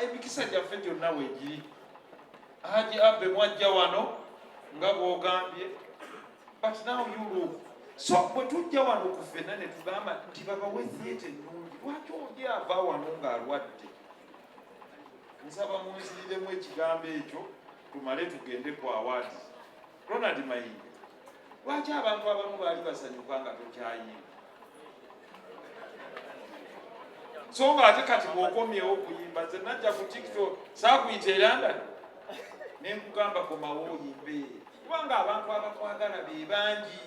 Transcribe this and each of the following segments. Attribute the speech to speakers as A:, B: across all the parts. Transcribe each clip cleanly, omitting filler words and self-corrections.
A: Emikisa gyaffe gyonna weegiri. Haji Abe mwajja wano nga bw'ogambye, but now you look. So bwe tujja wano ku ffenna ne tugamba nti babawe theatre ennungi, lwaki oli ava wano ng'alwadde? Nsaba munziriremu ekigambo ekyo tumale tugende ku awards. Ronald Mayinja, lwaki abantu abamu baali basanyuka nga tokyayimba, so nga ate kati bw'okomyewo okuyimba? Nze najja ku TikTok, saakuyita e London ne nkugamba komawo oyimbe, kubanga abantu abakwagala be bangi,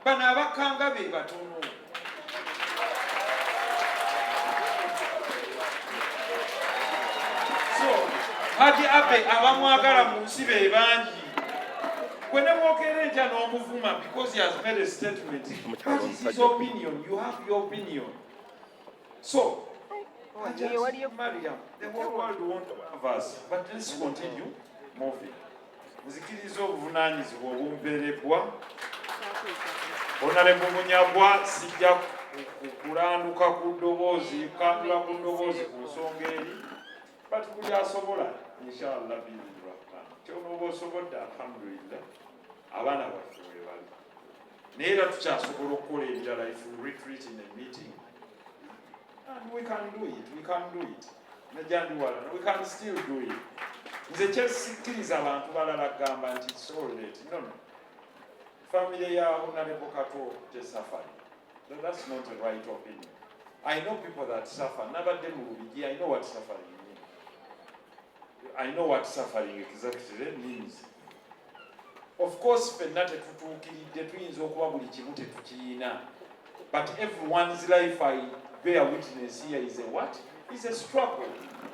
A: bano abakkanga be batono. So Haji Abe, abamwagala mu nsi be bangi. Gwe ne bwokeera enkya n'omuvuma because he has made a statement, that is his opinion. You have your opinion. So Hajat Mariam, the whole world won't have us, but let's continue moving. Nzikiriza obuvunaanyizibwa obumpeerebbwa. Honorable Munyagwa, sijja kulanduka ku ddoboozi, kandula ku ddoboozi ku nsonga eri, but buli asobola, inshallah biiznirahman, kyonooba osobodde, alhamdulillah, abaana baffe webali, naye era tukyasobola okukola ebirala. If we retreat in a meeting and we can do it, we can do it. Nejandiwalana, we can still do it. Nze kyesikkiriza abantu balala kugamba nti it's all late. No, family ya Honorable Kato tesuffer. No, that's not the right opinion. I know people that suffer. Nabadde mu Lubigi. I know what suffering means. I know what suffering exactly means. Of course ffenna tetutuukiridde, tuyinza okuba buli kimu tetukiyina, but everyone's life, I bear witness here, is a what? Is a struggle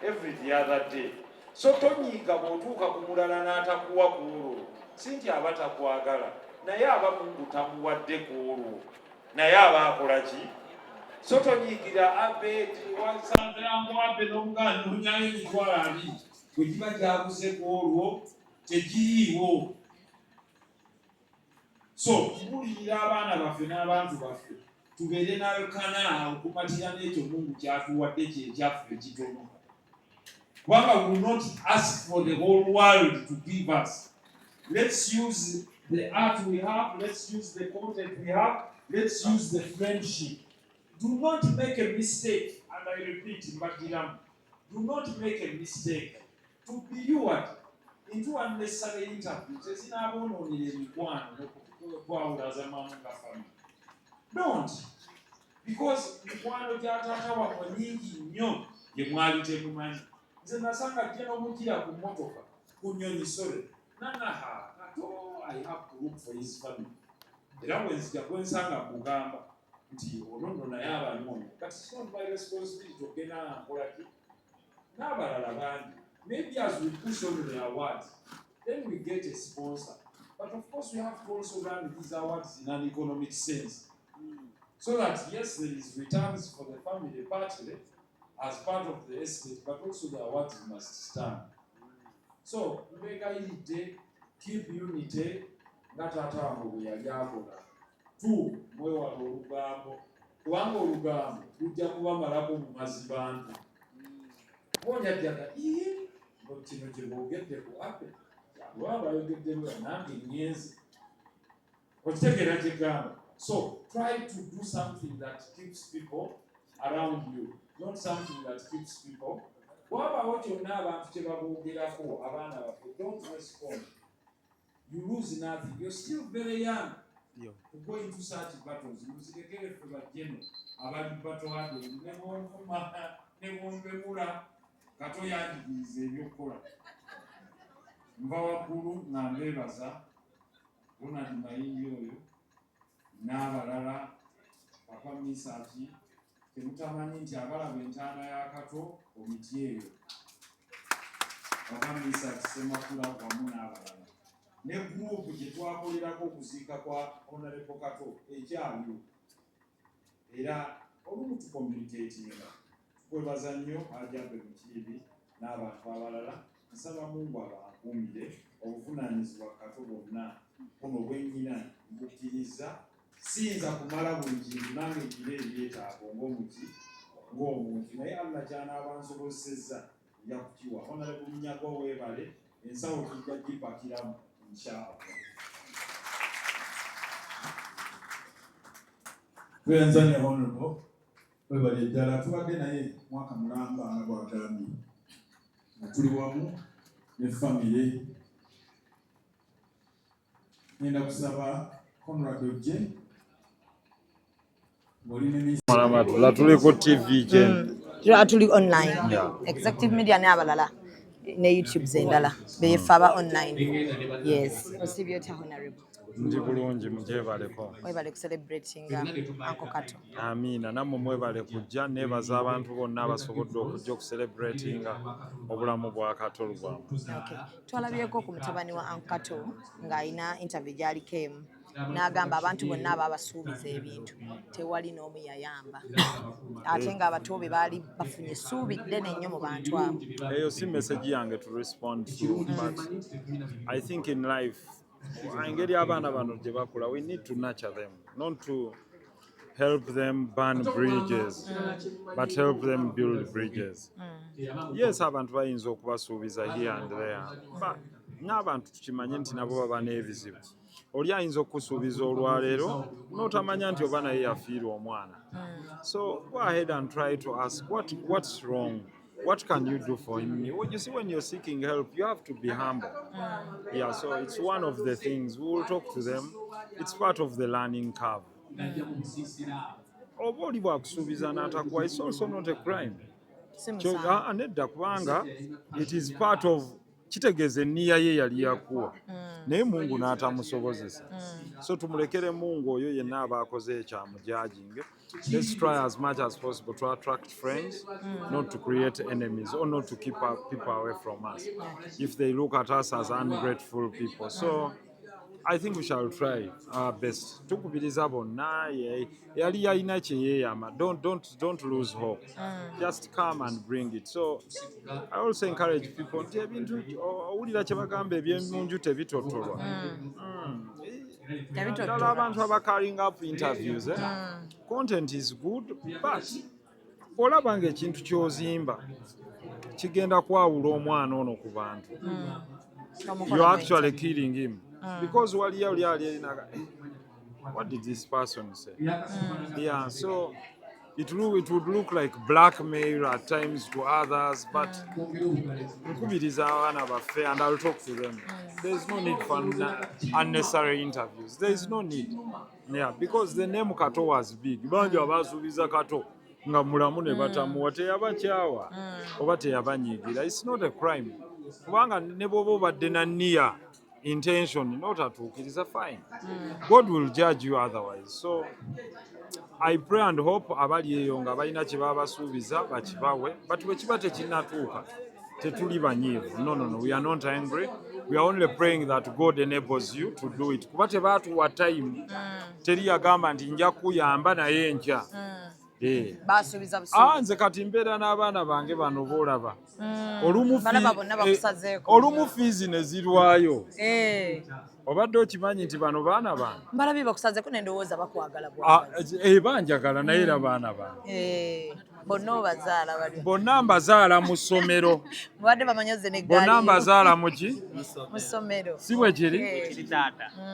A: every the other day. So tonyiiga bw'otuuka ku mulala n'atakuwa ku olwo. Si nti aba takwagala, naye aba Mungu tamuwadde ku olwo, naye aba akola ki? So tonyiigira Abe wasanzerangu Abe n'omugaa noonyayo 200,000, bwe giba gyabuze ku olwo tegiriiwo. So tubuulirira abaana baffe n'abantu baffe, tubeere nalukana okumatira n'ekyo Mungu kyatuwadde kyekyaffe ekitono, kubanga we will not ask for the whole world to give us. Let's use the art we have, let's use the content we have, let's use the friendship. Do not make a mistake, and I repeat, mbagiramu, do not make a mistake to be lured into unnecessary interviews ezinaabonoonera emikwano n'okwawulazamamu nga family. Don't, because mikwano gya taata wammwe mingi nnyo gye mwali temumanyi. Nze nasanga jja n'omugira ku mmotoka, ku nnyonyi, sorry, nanaha Kato. I have to look for his family. Era bwe nzija gwensanga mugamba nti ono nno naye abanoonya, but it's not my responsibility okugenda nga nkola ki n'abalala bangi. Maybe as we push on the awards, then we get a sponsor, but of course we have to also run these awards in an economic sense so that, yes, there is returns for the family partly as part of the estate, but also the awards must stand. So mbegayiridde, keep unity nga taata wange bwe yali akola. Two, mwewala olugambo, kubanga olugambo lujja kubamalako mu mazzi bantu. Bwonyajjaga iye kino kye boogedde ku Ape, lwaba bayogedde lwa nange ŋŋenze, okitegeera kyegamba? So try to do something that keeps people around you, not something that keeps people. Wabaawo kyonna abantu kye baboogerako, abaana baffe, don't respond. You lose nothing. You're still very young to go into such battles. Muzirekere ffe bajjeno abali battle hardened. Ne bwonvuma ne bwompemula, Kato yanjigiriza ebyokukola. Nva waggulu nga mbeebaza Ronald Mayinja oyo n'abalala, Papa Misaki. Temutamanyi nti abalaba entaana ya Kato komiti eyo, Papa Misaki Semakula wamu n'abalala ne group gye twakolerako okuziika kwa Honorable Kato ekyaliwo, era olumu tucommunicatinga. Tukwebaza nnyo, Ajabe Mukiibi n'abantu abalala. Nsaba Mungu abankuumire. Obuvunaanyizibwa Kato bwonna buno bwennyina mbukkiriza. Siyinza kumala buli kintu, nange ngira ebyetaago ng'omuki. Ng'omuntu, naye Allah kyanaaba nsobozesezza nja kukiwa. Honorable Munyagwa, weebale. Ensawo tujja gipakiramu, inshallah.
B: Tweyanzanya, Honorable, webale ddala. Tubadde naye mwaka mulamba nga bwagambye nga tuli wamu ne famire. Ngenda kusaba Conrad ojje ng'oli ne
A: Mala tuli ku TV gye.
C: Tuli online. Executive Media n'abalala ne YouTubes endala beyefe aba online. Yes, osibye otya, Honorable?
A: Ndi bulungi, mugyebaleko.
C: Webale kucelebratinga Uncle Kato.
A: Amiina, nammwe mwebale kujja. Neebaza abantu bonna abasobodde okujja okucelebratinga obulamu bwa Kato Lubwama.
C: Okay. Twalabyeko ku mutabani wa Uncle Kato ng'alina interview gy'aliko emu n'agamba abantu bonna ababasuubiza ebintu tewali n'omu yayamba, ate ng'abato be baali bafunye essuubi ddene nnyo mu bantu abo.
A: Eyo si message yange to respond to, but I think in life, engeri abaana bano gye bakula, we need to nurture them, not to help them burn bridges, but help them build bridges. Yes, abantu bayinza okubasuubiza here and there, but n'abantu tukimanye nti nabo baba n'ebizibu. Oli ayinza okukusuubiza olwaleero n'otamanya nti oba naye yafiirwa omwana. So go ahead and try to ask what's wrong, what can you do for him. You see, when you're seeking help, you have to be humble. Yeah, so it's one of the things we will talk to them. It's part of the learning curve. Oba oli bwakusuubiza n'atakuwa, it's also not a crime.
C: Si musango.
A: Ah, nedda, kubanga it is part of kitegeeza enniya ye yali yakuwa, naye Mungu n'atamusobozesa. So tumulekere Mungu oyo yenna aba akoze ekyo amujudginge. Let's try as much as possible to attract friends, not to create enemies or not to keep our people away from us if they look at us as ungrateful people. So I think we shall try our best. Tukubiriza bonna yali yalina kye yeeyama. Don't lose hope. Just come and bring it. So I also encourage people nti ebintu owulira kye bagamba ebyemunju tebitotolwa.
C: Tebitotolwa.
A: Ddala abantu abacarrying up interviews, eh? Content is good, but bw'olaba ng'ekintu ky'ozimba kigenda kwawula omwana ono ku bantu, you're actually killing him, because waliyo oli ali erinaga, "Eh, what did this person say?" Yeah, so it would look like blackmail at times to others, but nkubiriza abaana baffe, and I'll talk to them, there's no need for unnecessary interviews. There is no need, yeah, because the name Kato was big. Bangi abasuubiza Kato nga mulamu ne batamuwa, teyabakyawa oba teyabanyiigira. It's not a crime, kubanga ne bw'oba obadde na niya intention n'otatuukiriza, fine, God will judge you otherwise. So I pray and hope abali eyo nga balina kye babasuubiza bakibawe, but bwe kiba tekinnatuuka, tetuli banyiivu. No, no, no, we are not angry. We are only praying that God enables you to do it, kuba tebaatuwa time. Teri yagamba nti nja kuyamba naye enkya. Eh.
C: Basuubiza
A: Ah,
C: busuubiza.
A: Nze kati mbeera n'abaana bange bano boolaba. Olumu
C: Balaba bonna bakusazeeko.
A: Olumu fiizi ne zirwayo.
C: Eh,
A: Obadde okimanyi nti bano baana bange?
C: Mbalabye bakusazeeko nendowooza bakwagala
A: Ah,
C: bwagala.
A: eh, banjagala, naye era baana bange.
C: Eh, bonna obazaala bali.
A: Bonna mbazaala mu ssomero.
C: Mubadde bamanyoze n'eggaali.
A: Bonna mbazaala mu ki?
C: Mu ssomero.
A: Si bwe kiri?
C: Eh,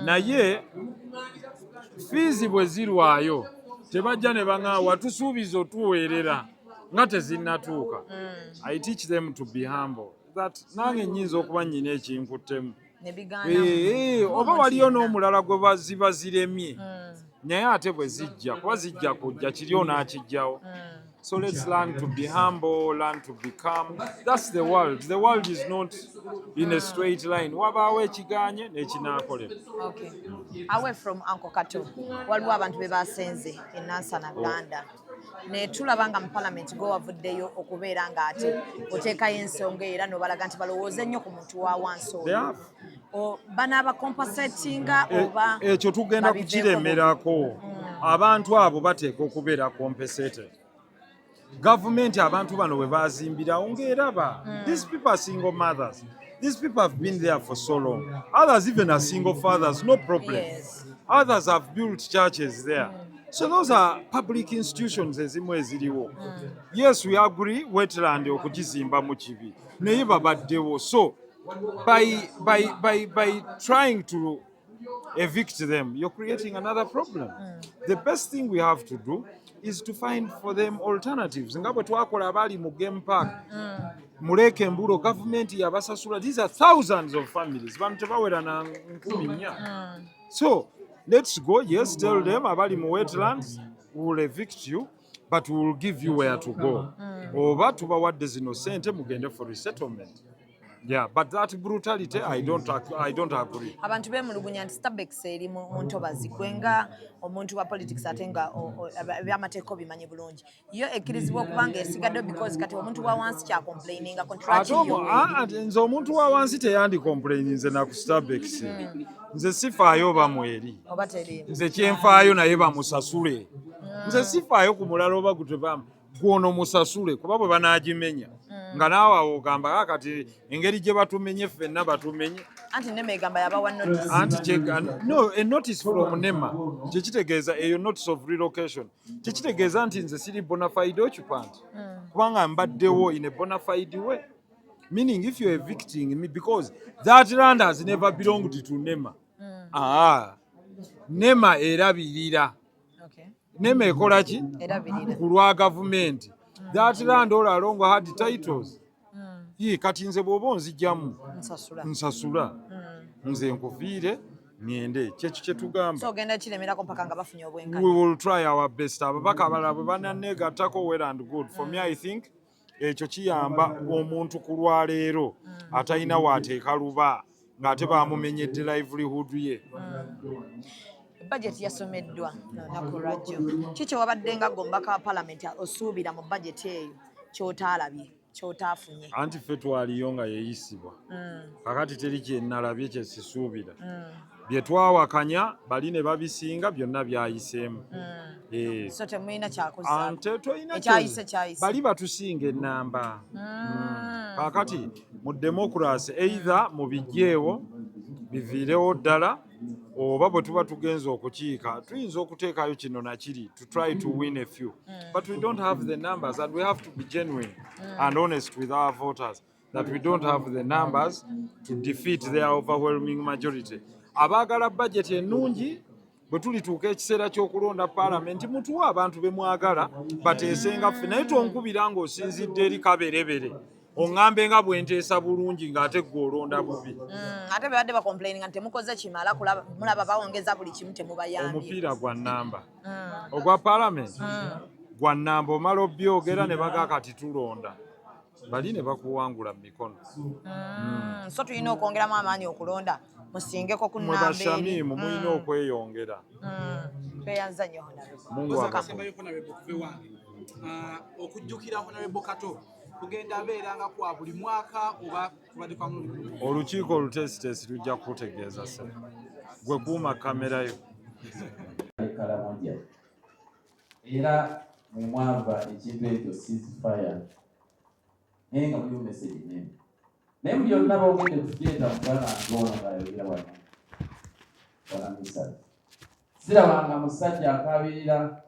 A: Naye fiizi bwe zirwayo, tebajja ne baŋŋamba watusuubiza otuweerera nga tezinnatuuka. I teach them to be humble, that nange nnyinza okuba nnyina ekinkuttemu.
C: Ne bigaana.
A: Eh, eh, oba waliyo n'omulala gwe baziba ziremye, naye ate bwe zijja kuba zijja kujja kiri onaakijjawo. So let's learn to be humble, learn to be calm. That's the world. The world is not in a straight line. Wabaawo ekiganye n'ekinaakolebwa.
C: Okay. Away from Uncle Kato, waliwo abantu be basenze e Nansana Ganda. Ne tulaba nga mu parliament gwe wavuddeyo okubeera ng'ate oteekayo ensonga era n'obalaga nti balowooze nnyo ku muntu wa wansi
A: They
C: oyo.
A: have.
C: Banaaba compensatinga oba
A: Ekyo tugenda
C: babiveeko?
A: kukiremerako. Abantu abo bateeka okubeera compensated. Gavumenti abantu bano bwe bazimbirawo ng'eraba these people are single mothers. These people have been there for so long. Others even are single fathers, no problem. Others have built churches there. So those are public institutions ezimu eziriwo. Yes, we agree, wetland okugizimba mu kibi, naye babaddewo. So by trying to evict them, you're creating another problem. The best thing we have to do is to find for them alternatives, nga bwe twakola abaali mu game park, muleke embulo, gavumenti yabasasula. These are thousands of families, bantu tebawera na 4,000. So let's go, yes, tell them abali mu wetlands, we will evict you, but we will give you where to go, oba tubawadde zino sente mugende for resettlement. Yeah, but that brutality, I don't agree.
C: Abantu beemulugunya nti Stabex eri mu ntobazi. Gwe nga omuntu wa politics, ate nga ebyamateeka obimanyi bulungi, yo ekkirizibwa okuba nga esigaddeyo? Because kati omuntu wa wansi kyacomplaininga
A: Ate
C: contract yo.
A: Ate nze omuntu wa wansi teyandicomplaininze na ku Stabex. Nze sifaayo oba mweri.
C: Oba teriimu.
A: Nze kyenfaayo naye bamusasule. Nze sifaayo ku mulala oba gutebam gwono, musasule, kuba bwe banagimenya nga naawe awo ogamba, "Ah, kati engeri gye batumenye ffenna batumenye."
C: Anti NEMA egamba yabawa notice.
A: Anti no, a notice from NEMA kyekitegeeza eyo notice of relocation kyekitegeeza nti nze siri bona fide occupant, kubanga mbaddewo in a bona fide way, meaning if you're evicting me because that land has never belonged to NEMA. Ah, NEMA erabirira. NEMA ekola ki?
C: Erabirira.
A: Ku lwa gavumenti. That land all along had titles. Ye, kati nze bw'oba onzijjamu,
C: nsasula.
A: Nsasula, nze nkufiire ŋŋende. Kyekyo kye tugamba.
C: So ogenda kiremerako mpaka nga bafunye obwenkanya?
A: We will try our best. Ababaka abalala bwe bananeegattako, well and good. For me, I think ekyo kiyamba omuntu ku lwaleero atalina waateeka luba ng'ate bamumenyedde livelihood ye.
C: Budget yasomeddwa lunaku lwajjo. Ki kyewabadde nga gwe omubaka wa palamenti osuubira mu budget eyo kyotaalabye, kyotaafunye?
A: Anti ffe twaliyo nga yeeyisibwa. Kakati teri kyenalabye kyesisuubira. Bye twawakanya bali ne babisinga, byonna byayiseemu. Eh.
C: So temulina kyakuzaako?
A: Ante tolina.
C: Ekyayise kyayise.
A: Bali batusinga ennamba. Kaakati mu democracy, either mubijjeewo biviirewo ddala, oba bwe tuba tugenza okukiika tuyinza okuteekayo kino nakiri to try to win a few, but we don't have the numbers, and we have to be genuine and honest with our voters that we don't have the numbers to defeat their overwhelming majority. Abaagala budget ennungi, bwe tulituuka ekiseera ky'okulonda paalamenti, mutuwe abantu be mwagala bateesenga ffe, naye tonkubira ng'osinzidde eri kaberebere oŋŋambe nga bwe nteesa bulungi ng'ate gwe olonda bubi.
C: Ate bebadde bacomplaininga nti temukoze kimala mulaba bawongeza buli kimu, temubayambye.
A: Omupiira gwa nnamba, ogwa paalamenti gwa nnamba. Omala obyogera ne baga kati tulonda bali ne bakuwangula mu mikono.
C: So tulina okwongeramu amaanyi okulonda, musingeko ku
A: Mwe
C: nnamba eri.
A: Bashamimu mulina okweyongera.
C: Tweyanza nnyo, Honorable.
A: Mungu
C: Mukama.
A: abakume.
D: Asembayo, Honorable, okuva ewange. Ah, okujjukira Honorable Kato kugenda abeeranga kwa buli mwaka oba kubadde kwa mulundi gumu?
A: Olukiiko oluteesiteesi lujja kukutegeeza. Se gwe kuuma kamerayo.
E: Karamoja era mwe mwava ekintu ekyo ceasefire, naye nga mulimu message nene, naye mu byonna boogedde ku theatre. Muganda wange ono ng'ayogera wano bwana Misali, sirabanga musajja akaabirira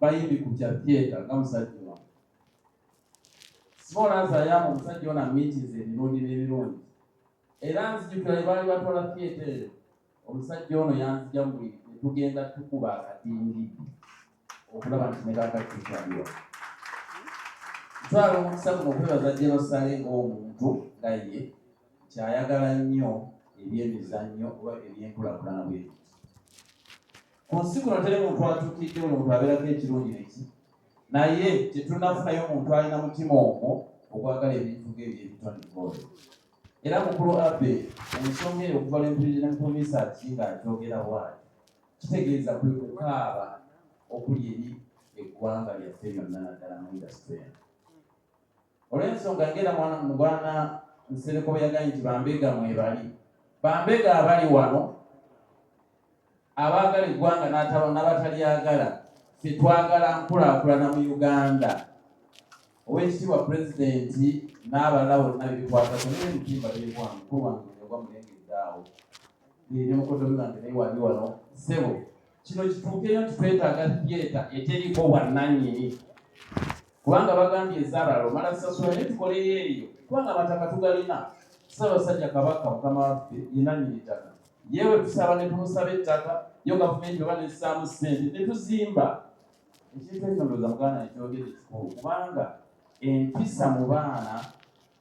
E: bayimbi ku kya theatre nga musajja ono. Small as I am, omusajja ono amiitinze emirundi n'emirundi, era nzijukira bwe baali batwala theatre eyo, omusajja ono yanzija mu buli ne tugenda tukuba akatingidi okulaba nti ne kaakati tukyaliwa. Ntwala omukisa guno okwebaza General Saleh ng'omuntu nga ye nti ayagala nnyo ebyemizannyo oba ebyenkulaakulana bwe biti. Ku nsi kuno teri muntu atuukiridde, buli muntu abeerako ekirungi neki, naye tetunnafunayo omuntu alina mutima ogwo ogwagala ebintu ng'ebyo ebitone ng'oyo. Era mukulu Abe, ensonga eyo okuva lwempulirira mukomisa ki ng'akyogera bw'ati, kitegeeza kwe kukaaba okuli eri eggwanga lyaffe lyonna, naddala mu industry eno, olw'ensonga ngera mwana mugwana Nsereko bwe yagambye nti bambega mwebali, bambega abali wano abaagala eggwanga n'abatalyagala. Ffe twagala nkulaakulana mu Uganda. Oweekitiibwa Pulezidenti n'abalala bonna bebikwatako, naye mutimba bebwa mukulu wange yagwa mulengedde awo ne mukodomi wange naye wali wano, ssebo. Kino kituukeyo nti twetaaga theatre eteriko bwannannyini, kubanga bagambye ez'abalala omala sasula, naye tukoleyo eyo kubanga amataka tugalina. Ssaabasajja Kabaka mukama waffe ye nannyini ttaka, yewe tusaba ne tumusaba ettaka, yo gavumenti oba nessaamu ssente ne tuzimba. Ekintu ekyo ndowooza muganda nekyogere kikulu, kubanga empisa mu baana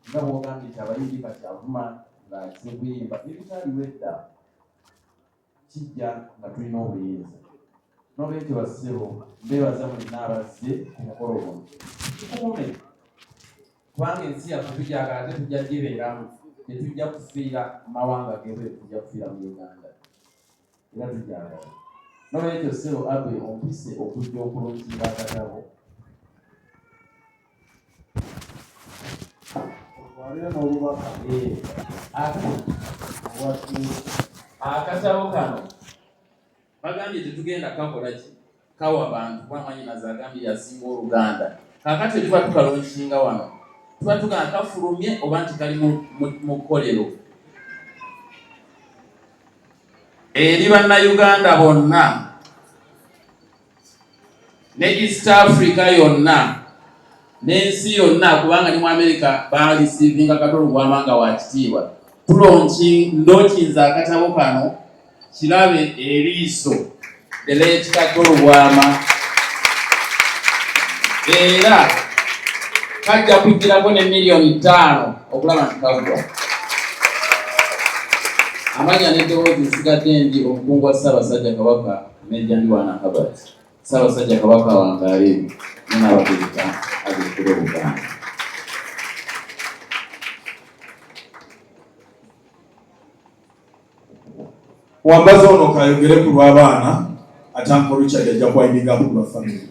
E: nga bw'ogambye nti abayimbi kati avuma ng'azze kuyimba ebitaliwo edda, kijja nga tulina obuyinza. N'olwekyo bassebo, mbeebaza mwenna abazze ku mukolo guno. Tukuume, kubanga ensi yaffe tugyagala, ate tujja gibeeramu, tetujja kufiira mu mawanga gebweru, tujja kufiira mu Uganda era tugyagala. N'olwekyo ssebo Abe, ompise okujja okulunkinga akatabo.
B: Otwaleyo n'obubaka.
E: Akatabo kano bagambye tetugenda kakola ki, kawa bantu, kuba mwanyinaze agambye yasinga oluganda. Kaakati tuba tukalonkinga wano, tuba tugamba kafulumye oba nti kali mu kkolero eri Bannayuganda bonna ne East Africa yonna n'ensi yonna, kubanga ne mu America baalisiivinga Kato Lubwama nga wa kitiibwa. Ndookinze akatabo kano kirabe eriiso the late Kato Lubwama, era kajja kujjirako ne 5 miliyoni okulaba nti kagwa. Amanya n'eddoboozi nsigadde ndi omukungu wa Ssaabasajja Kabaka, Meja Ndiwana Herbert. Ssaabasajja Kabaka wangaale, Nnaabagereka agekere Buganda.
B: Wambaza ono kayogere ku lw'abaana, ate Uncle Richard ajja kuwindinga ku lwa family.